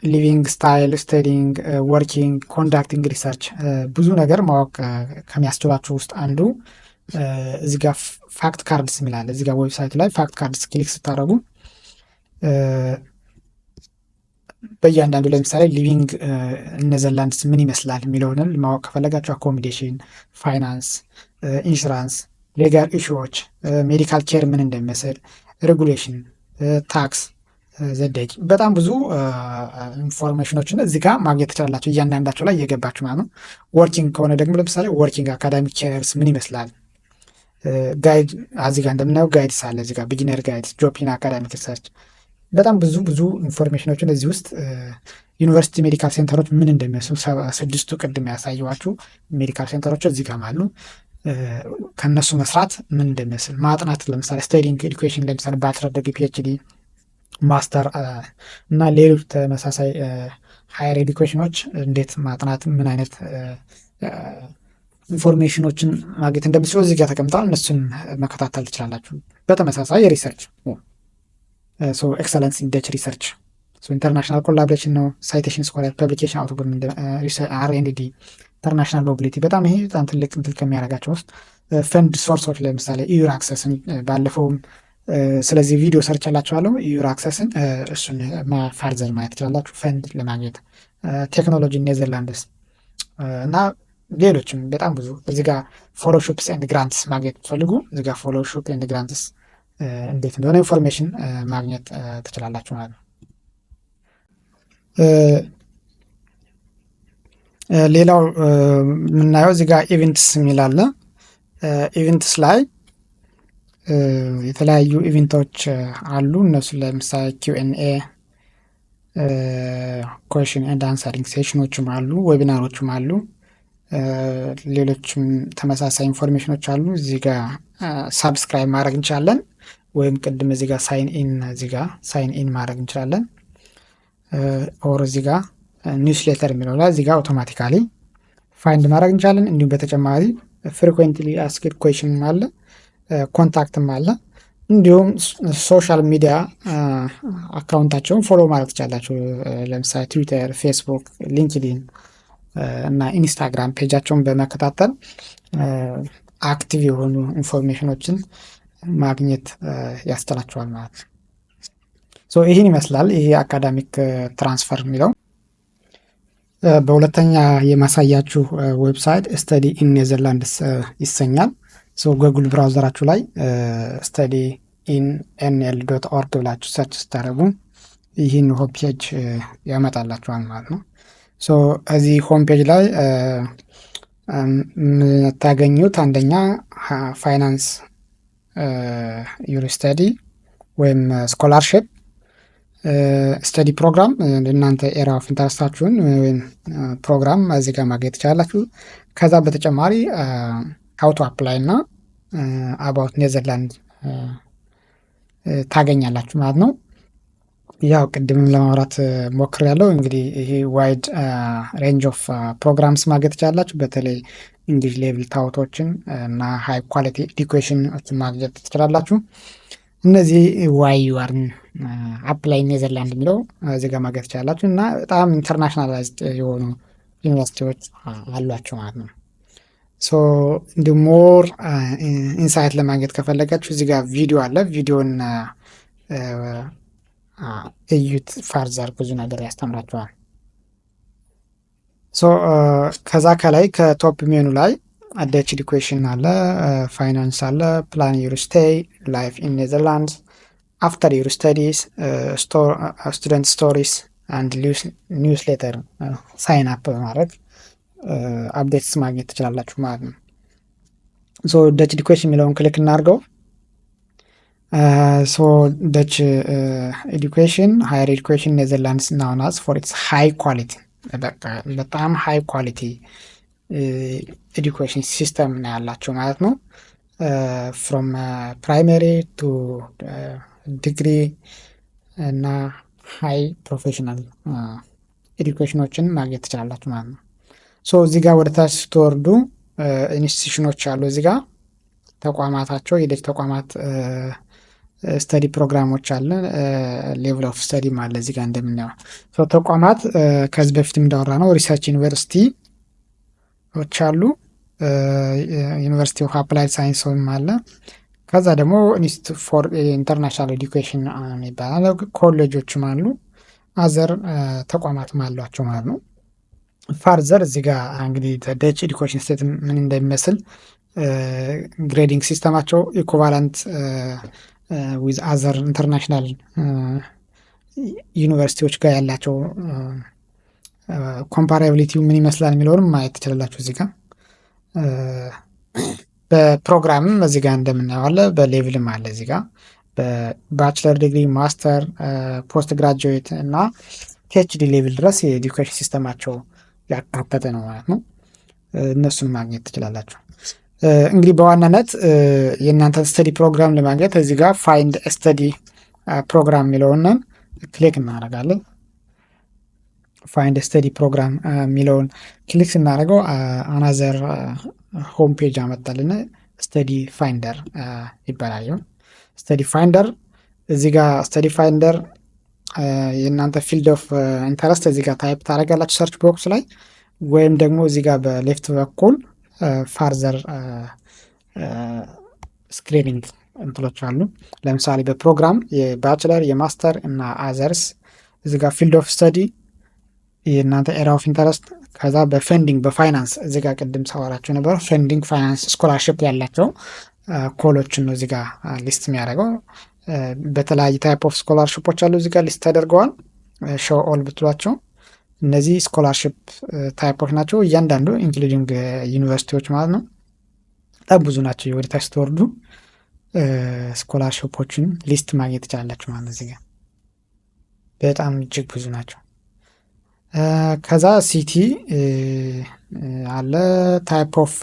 living style፣ studying፣ working፣ conducting research ብዙ ነገር ማወቅ ከሚያስችሏችሁ ውስጥ አንዱ እዚህ ጋር fact cards የሚላለ። እዚህ ጋር website ኡ ላይ fact cards click ስታደርጉ በእያንዳንዱ ለምሳሌ living ኔዘርላንድስ ምን ይመስላል የሚለውንም ማወቅ ከፈለጋችሁ accommodation፣ finance፣ insurance፣ legal issue ዎች፣ medical care ምን እንደሚመስል፣ regulation፣ tax ዘዴ በጣም ብዙ information ኦችን እዚህ ጋር ማግኘት ትችላላችሁ። እያንዳንዳቸው ላይ እየገባችሁ ማለት ነው። Working ከሆነ ደግሞ ለምሳሌ working academic careers ምን ይመስላል፣ guide እዚህ ጋር እንደምናየው guides አለ፣ እዚህ ጋር beginner guides፣ job in academic research፣ በጣም ብዙ ብዙ information ኦችን እዚህ ውስጥ፣ university medical center ኦች ምን እንደሚመስሉ፣ ስድስቱ ቅድም ያሳየኋችሁ medical center ኦች እዚህ ጋር አሉ። ከእነሱ መስራት ምን እንደሚመስል ማጥናት፣ ለምሳሌ studying education፣ ለምሳሌ bachelor degree፣ PhD፣ master እና ሌሎች ተመሳሳይ higher education ኦች እንዴት ማጥናት፣ ምን አይነት information ኦችን ማግኘት እንደምትችሉ እዚህ ጋር ተቀምጠዋል። እነሱን መከታተል ትችላላችሁ። በተመሳሳይ research፣ excellence in Dutch research፣ international collaboration ነው። Citation scholar፣ publication output፣ R and D፣ international mobility፣ በጣም ይሄ በጣም ትልቅ እንትን ከሚያደርጋቸው ውስጥ fund source ኦች፣ ለምሳሌ EURAXESS ን ባለፈውም ስለዚህ ቪዲዮ ሰርቻላችኋለሁ። EURAXESS ን እሱን further ማየት ትችላላችሁ። ፈንድ ለማግኘት፣ ቴክኖሎጂ ኔዘርላንድስ እና ሌሎችም በጣም ብዙ። እዚህ ጋር fellowships and grants ማግኘት ትፈልጉ እዚህ ጋር fellowship and grants እንዴት እንደሆነ information ማግኘት ትችላላችሁ ማለት ነው። ሌላው የምናየው እዚህ ጋር events የሚል አለ። Events ላይ የተለያዩ event ኦች አሉ። እነሱ ለምሳሌ Q&A፣ question and answering session ኦችም አሉ፣ webinar ኦችም አሉ። ሌሎችም ተመሳሳይ information ኦች አሉ። እዚህ ጋር subscribe ማድረግ እንችላለን፣ ወይም ቅድም እዚህ ጋር sign in፣ እዚህ ጋር sign in ማድረግ እንችላለን። Or እዚህ ጋር newsletter የሚለው ላይ እዚህ ጋር automatically find ማድረግ እንችላለን። እንዲሁም በተጨማሪ frequently asked question አለ፣ contact ም አለ። እንዲሁም social media account ኣቸውን follow ማድረግ ትችላላችሁ። ለምሳሌ ትዊተር፣ ፌስቡክ፣ ሊንክዲን እና ኢንስታግራም page ኣቸውን በመከታተል active የሆኑ information ኦችን ማግኘት ያስችላቸዋል ማለት ነው። ይህን ይመስላል ይሄ academic transfer የሚለው። በሁለተኛ የማሳያችሁ website Study in Netherlands ይሰኛል። Google browser ኣችሁ ላይ study in NL dot org ብላችሁ search ስታደርጉ ይህን home page ያመጣላችኋል ማለት ነው። እዚህ home page ላይ የምታገኙት አንደኛ finance your study ወይም scholarship፣ study program፣ እናንተ area of interest ኣችሁን ወይም ፕሮግራም እዚህ ጋር ማግኘት ትችላላችሁ። ከዛ በተጨማሪ how to apply እና about ኔዘርላንድ ታገኛላችሁ ማለት ነው። ያው ቅድምም ለማውራት ሞክሬያለሁ። እንግዲህ ይሄ wide range of programs ማግኘት ትችላላችሁ። በተለይ English level taught ኦችን እና high quality education ማግኘት ትችላላችሁ። እነዚህ why you are apply ኔዘርላንድ የሚለው እዚህ ጋር ማግኘት ትችላላችሁ እና በጣም internationalized የሆኑ ዩኒቨርሲቲዎች አሏቸው ማለት ነው። So እንዲሁ more insight ለማግኘት ከፈለጋችሁ እዚህ ጋር ቪዲዮ አለ። ቪዲዮን እዩት። Further ብዙ ነገር ያስተምራችኋል። So ከዛ ከላይ ከ top menu ላይ Dutch education አለ፣ ፋይናንስ አለ፣ plan your stay፣ life in Netherlands፣ after your studies፣ student stories and newsletter sign up በማድረግ updates ማግኘት ትችላላችሁ ማለት ነው። So Dutch education የሚለውን click እናድርገው። So Dutch education፣ higher education Netherlands known as for its high quality፣ በጣም high quality education system ነው ያላቸው ማለት ነው። From primary to ዲግሪ እና high professional education ኖችን ማግኘት ትችላላችሁ ማለት ነው። So እዚህ ጋር ወደ ታች ስትወርዱ institution ኖች አሉ። እዚህ ጋር ተቋማታቸው የደች ተቋማት study ፕሮግራሞች አለ፣ level of study ም አለ። እዚህ ጋር እንደምናየው ተቋማት ከዚህ በፊት እንዳወራነው research ዩኒቨርሲቲዎች አሉ። University of Applied Science አለ። ከዛ ደግሞ Institute for International Education ይባላል። ኮሌጆችም አሉ፣ other ተቋማትም አሏቸው ማለት ነው። Further እዚህ ጋር እንግዲህ Dutch education state ምን እንደሚመስል grading system ኣቸው equivalent with other international ዩኒቨርሲቲዎች ጋር ያላቸው comparability ው ምን ይመስላል የሚለውንም ማየት ትችላላችሁ። እዚህ ጋር በፕሮግራምም እዚህ ጋር እንደምናየው አለ፣ በ level ም አለ። እዚህ ጋር በ bachelor degree፣ master፣ postgraduate እና PhD level ድረስ የ education system ኣቸው ያካተተ ነው ማለት ነው። እነሱን ማግኘት ትችላላችሁ። እንግዲህ በዋናነት የእናንተን study program ለማግኘት እዚህ ጋር find study program የሚለውን click እናደርጋለን። Find study program የሚለውን click ስናደርገው another home page አመጣልን። Study finder ይባላል። Study finder እዚህ ጋር study finder የእናንተ field of interest እዚህ ጋር type ታደርጋላችሁ search box ላይ ወይም ደግሞ እዚህ ጋር በ left በኩል further screening እንትሎች አሉ። ለምሳሌ በፕሮግራም የ bachelor፣ የ master እና others፣ እዚህ ጋር field of study የእናንተ area of interest፣ ከዛ በ funding፣ በ finance እዚህ ጋር ቅድም ሳወራቸው ነበር። Funding፣ finance፣ scholarship ያላቸው call ኦችን ነው እዚህ ጋር list የሚያደርገው። በተለያየ type of scholarship ኦች አሉ፣ እዚህ ጋር list ተደርገዋል። Show all ብትሏቸው እነዚህ scholarship type ኦች ናቸው። እያንዳንዱ including ዩኒቨርሲቲዎች ማለት ነው። በጣም ብዙ ናቸው። ወደ ታች ስትወርዱ scholarship ኦችን list ማግኘት ትችላላችሁ ማለት ነው። እዚህ ጋር በጣም እጅግ ብዙ ናቸው። ከዛ city አለ፣ type of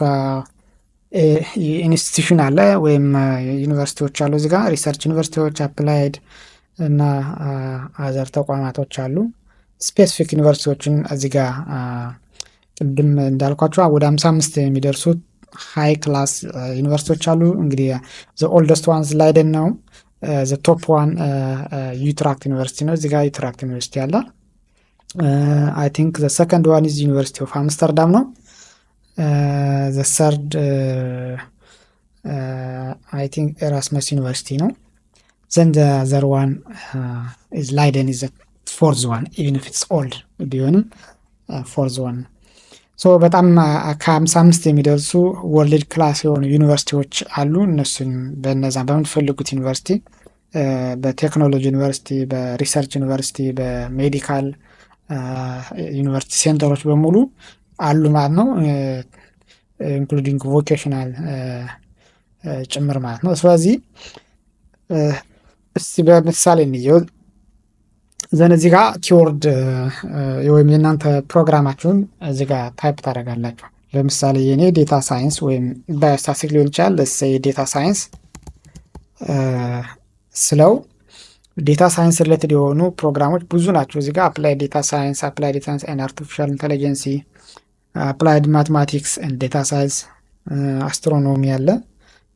institution አለ ወይም ዩኒቨርሲቲዎች አሉ። እዚህ ጋር research ዩኒቨርሲቲዎች፣ applied እና other ተቋማቶች አሉ። Specific ዩኒቨርሲቲዎችን እዚህ ጋር ቅድም እንዳልኳቸው ወደ 55 የሚደርሱት high class ዩኒቨርሲቲዎች አሉ። እንግዲህ the oldest ones ላይደን ነው። The top one Utrecht University ነው። እዚህ ጋር Utrecht University አለ። I think the second one is University of Amsterdam ነው። The third I think Erasmus University ነው። Then the other one is Leiden, is fourth one, even if it's old ቢሆንም fourth one። So በጣም ከ55 የሚደርሱ world class የሆኑ ዩኒቨርሲቲዎች አሉ። እነሱን በነዛ በምትፈልጉት ዩኒቨርሲቲ፣ በቴክኖሎጂ ዩኒቨርሲቲ፣ በ research ዩኒቨርሲቲ፣ በ medical ዩኒቨርሲቲ center ኦች በሙሉ አሉ ማለት ነው። Including vocational ጭምር ማለት ነው። ስለዚህ እስቲ በምሳሌ እንየው። Then እዚህ ጋር keyword ወይም የእናንተ ፕሮግራማችሁን እዚህ ጋር type ታደርጋላችሁ። ለምሳሌ የኔ data science ወይም biostatistics ሊሆን ይችላል። Let's say data science ስለው data science related የሆኑ ፕሮግራሞች ብዙ ናቸው። እዚህ ጋር applied data science፣ applied data science and artificial intelligence፣ applied mathematics and data science፣ astronomy አለ፣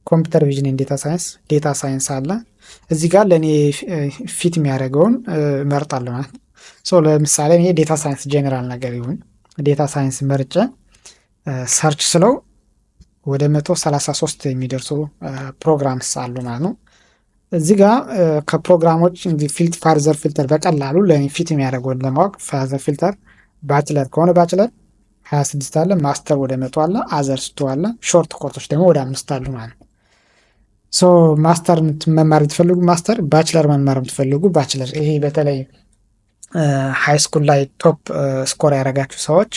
computer vision and data science፣ data science አለ። እዚህ ጋር ለእኔ fit የሚያደርገውን እመርጣለሁ ማለት ነው። So ለምሳሌ እኔ data science general ነገር ይሁን፣ data science መርጬ search ስለው ወደ 133 የሚደርሱ programs አሉ ማለት ነው። እዚህ ጋር ከፕሮግራሞች further filter በቀላሉ ለእኔ fit የሚያደርገውን ለማወቅ further filter bachelor ከሆነ bachelor 26 አለ፣ master ወደ 100 አለ፣ others two አለ፣ short course ኦች ደግሞ ወደ አምስት አሉ ማለት ነው። So master መማር የምትፈልጉ master፣ bachelor መማር የምትፈልጉ bachelor። ይሄ በተለይ high school ላይ top score ያደረጋችሁ ሰዎች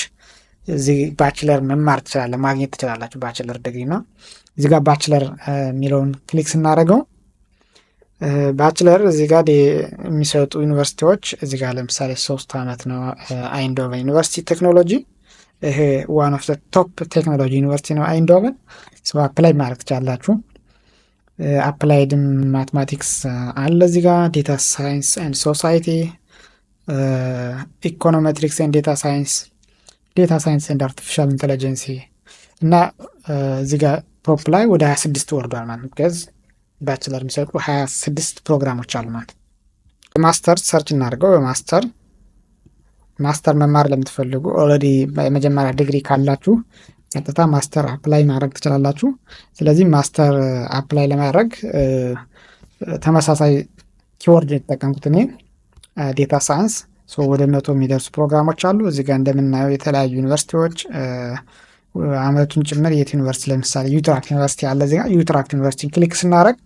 እዚህ bachelor መማር ትችላለ ማግኘት ትችላላችሁ። Bachelor degree ነው። እዚህ ጋር bachelor የሚለውን click ስናደርገው bachelor እዚህ ጋር የሚሰጡ ዩኒቨርሲቲዎች እዚህ ጋር ለምሳሌ 3 ዓመት ነው። Eindhoven University Technology፣ ይሄ one of top technology university ነው። Eindhoven apply ማድረግ ትችላላችሁ። Applied mathematics አለ እዚህ ጋር፣ data science and society፣ econometrics and data science፣ data science and artificial intelligence እና እዚህ ጋር top ላይ ወደ 26 ወርዷል ማለት ነው። 'Cause bachelor የሚሰጡ 26 ፕሮግራሞች አሉ ማለት ነው። Master search እናድርገው። በ master master መማር ለምትፈልጉ፣ already የመጀመሪያ ዲግሪ ካላችሁ ቀጥታ master apply ማድረግ ትችላላችሁ። ስለዚህ master apply ለማድረግ ተመሳሳይ keyword የተጠቀምኩት እኔ data science። ወደ 100 የሚደርሱ ፕሮግራሞች አሉ። እዚህ ጋር እንደምናየው የተለያዩ ዩኒቨርሲቲዎች አመቱን ጭምር የት ዩኒቨርሲቲ፣ ለምሳሌ Utrecht University አለ እዚህ ጋር። Utrecht University click ስናደርግ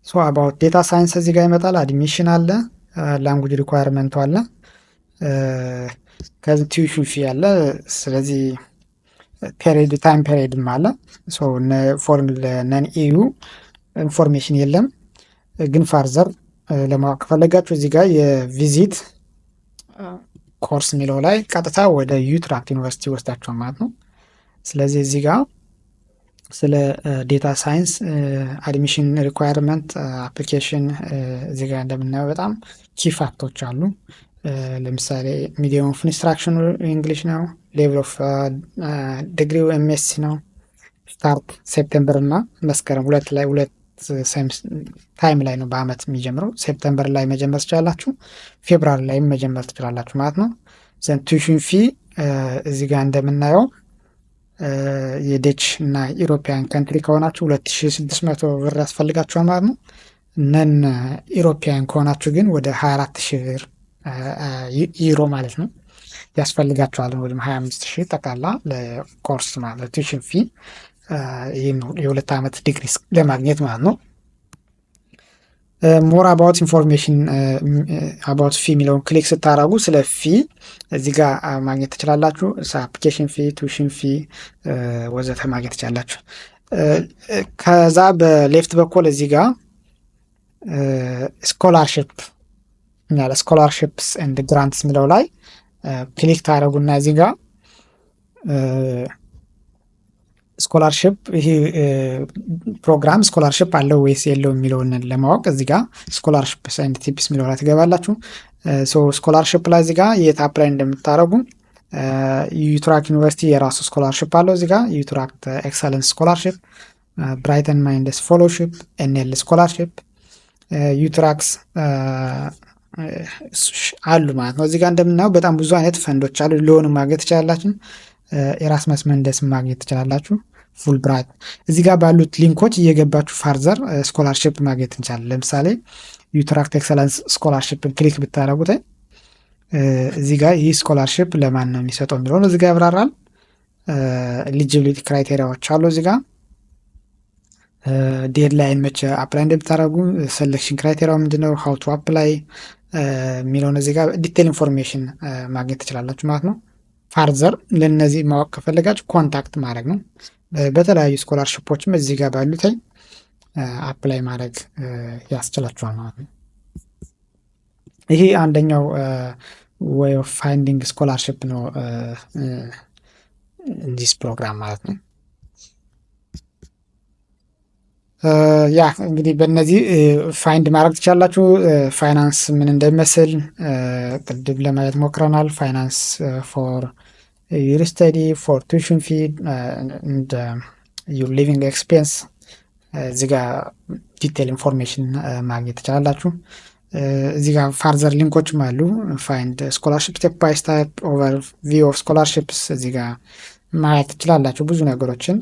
so about data science እዚህ ጋር ይመጣል። Admission አለ፣ language requirement ኡ አለ፣ ከዚህ tuition fee አለ። ስለዚህ period time period ም አለ። For non EU information የለም፣ ግን further ለማወቅ ከፈለጋችሁ እዚህ ጋር የ visit course የሚለው ላይ ቀጥታ ወደ Utrecht University ይወስዳችኋል ማለት ነው። ስለዚህ እዚህ ጋር ስለ data science admission requirement፣ application እዚህ ጋር እንደምናየው በጣም key fact ኦች አሉ። ለምሳሌ medium of instruction ኑ English ነው። Level of ዲግሪው MSc ነው። Start September እና መስከረም ሁለት ላይ፣ ሁለት time ላይ ነው በአመት የሚጀምረው። September ላይ መጀመር ትችላላችሁ፣ February ላይም መጀመር ትችላላችሁ ማለት ነው። Then tuition fee እዚህ ጋር እንደምናየው የደች እና European country ከሆናችሁ 2600 ብር ያስፈልጋችኋል ማለት ነው። Non European ከሆናችሁ ግን ወደ 24,000 ብር ዩሮ ማለት ነው ያስፈልጋችኋል። ወይም 25,000 ጠቅላላ ለኮርስ ማለት tuition fee ይህን የ2 ዓመት ዲግሪ ለማግኘት ማለት ነው። More about information about fee የሚለውን click ስታደርጉ ስለ fee እዚህ ጋር ማግኘት ትችላላችሁ። Application fee፣ tuition fee ወዘተ ማግኘት ትችላላችሁ። ከዛ በ left በኩል እዚህ ጋር scholarship scholarships and grants የሚለው ላይ click ታደርጉና እዚህ ጋር scholarship ይሄ ፕሮግራም scholarship አለው ወይስ የለው የሚለውን ለማወቅ እዚህ ጋር scholarships and tips የሚለው ላይ ትገባላችሁ። Scholarship ላይ እዚህ ጋር የት apply እንደምታደርጉ፣ Utrecht University የራሱ scholarship አለው። እዚህ ጋር Utrecht Excellence Scholarship፣ Brighter Minds Fellowship፣ NL Scholarship፣ Utrecht አሉ ማለት ነው። እዚህ ጋር እንደምናየው በጣም ብዙ አይነት ፈንዶች አሉ። Loan ማግኘት ትችላላችሁ። Erasmus Mundus ማግኘት ትችላላችሁ። Fulbright እዚህ ጋር ባሉት link ኦች እየገባችሁ further scholarship ማግኘት እንችላለን። ለምሳሌ Utrecht Excellence Scholarship ን click ብታደረጉት እዚህ ጋር ይህ scholarship ለማን ነው የሚሰጠው የሚለውን እዚህ ጋር ያብራራል። Eligibility criteria ዎች አሉ፣ እዚህ ጋር deadline መቼ apply እንደምታደርጉ፣ selection criteria ው ምንድነው፣ how to apply የሚለውን እዚህ ጋር detail information ማግኘት ትችላላችሁ ማለት ነው። Further ለእነዚህ ማወቅ ከፈለጋችሁ contact ማድረግ ነው። በተለያዩ scholarship ኦችም እዚህ ጋር ባሉት apply ማድረግ ያስችላችኋል ማለት ነው። ይሄ አንደኛው way of finding scholarship ነው this program ማለት ነው። Yeah፣ እንግዲህ በእነዚህ find ማድረግ ትችላላችሁ። ፋይናንስ ምን እንደሚመስል ቅድም ለማየት ሞክረናል። Finance for your study፣ for tuition fee፣ your living expense እዚህ ጋር detail information ማግኘት ትችላላችሁ። እዚህ ጋር further link ኦችም አሉ። Find scholarship step by step፣ overview of scholarships እዚህ ጋር ማየት ትችላላችሁ ብዙ ነገሮችን።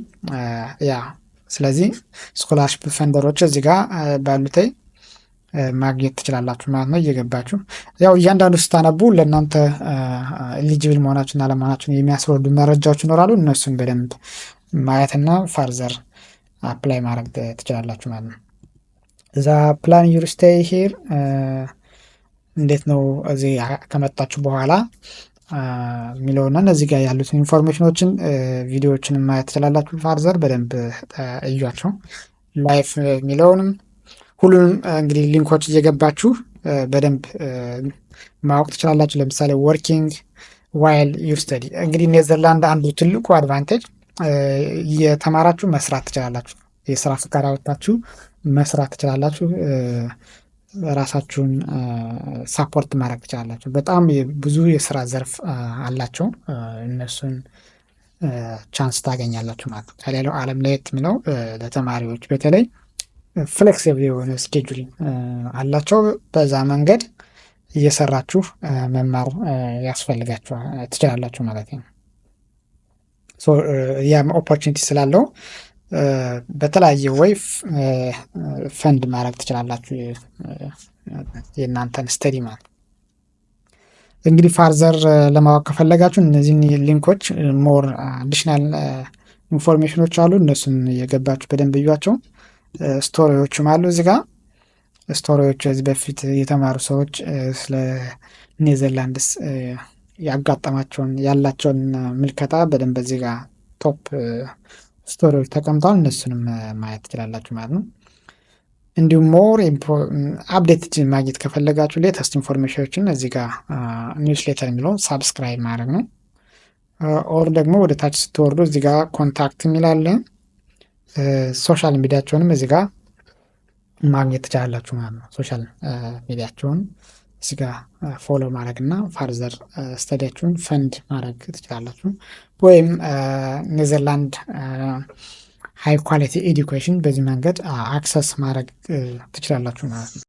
Yeah፣ ስለዚህ scholarship funder ኦች እዚህ ጋር ባሉት ማግኘት ትችላላችሁ ማለት ነው። እየገባችሁ ያው እያንዳንዱ ስታነቡ ለእናንተ eligible መሆናችሁና አለመሆናችሁን የሚያስረዱ መረጃዎች ይኖራሉ። እነሱን በደንብ ማየትና further apply ማድረግ ትችላላችሁ ማለት ነው። እዛ plan your stay here፣ እንዴት ነው እዚህ ከመጣችሁ በኋላ የሚለውና እነዚህ ጋር ያሉትን information ኦችን ቪዲዮዎችን ማየት ትችላላችሁ። Further በደንብ እዩዋቸው። Life የሚለውንም ሁሉንም እንግዲህ link ኦች እየገባችሁ በደንብ ማወቅ ትችላላችሁ። ለምሳሌ working while you study፣ እንግዲህ ኔዘርላንድ አንዱ ትልቁ advantage እየተማራችሁ መስራት ትችላላችሁ። የስራ ፈቃድ አወጣችሁ መስራት ትችላላችሁ። ራሳችሁን support ማድረግ ትችላላችሁ። በጣም ብዙ የስራ ዘርፍ አላቸው። እነሱን chance ታገኛላችሁ ማለት ነው። ከሌላው ዓለም ለየት የሚለው ለተማሪዎች በተለይ flexible የሆነ schedule አላቸው። በዛ መንገድ እየሰራችሁ መማር ያስፈልጋችኋል ትችላላችሁ ማለት ነው። ያም opportunity ስላለው በተለያየ way fund ማድረግ ትችላላችሁ የእናንተን study ማለት። እንግዲህ further ለማወቅ ከፈለጋችሁ እነዚህን link ኦች more additional information ኖች አሉ። እነሱን እየገባችሁ በደንብ እዩዋቸው። Story ዎችም አሉ እዚህ ጋር። Story ዎች ከዚህ በፊት የተማሩ ሰዎች ስለ ኔዘርላንድስ ያጋጠማቸውን ያላቸውን ምልከታ በደንብ እዚህ ጋር top story ዎች ተቀምጠዋል። እነሱንም ማየት ትችላላችሁ ማለት ነው። እንዲሁም more update ማግኘት ከፈለጋችሁ latest information ኖችን እዚህ ጋር newsletter የሚለውን subscribe ማድረግ ነው። Or ደግሞ ወደ ታች ስትወርዱ እዚህ ጋር contact የሚል አለ። Social media ቸውንም እዚህ ጋር ማግኘት ትችላላችሁ ማለት ነው። Social media ቸውን እዚህ ጋር follow ማድረግ እና further study ያችሁን fund ማድረግ ትችላላችሁ። ወይም ኔዘርላንድ high quality education በዚህ መንገድ access ማድረግ ትችላላችሁ ማለት ነው።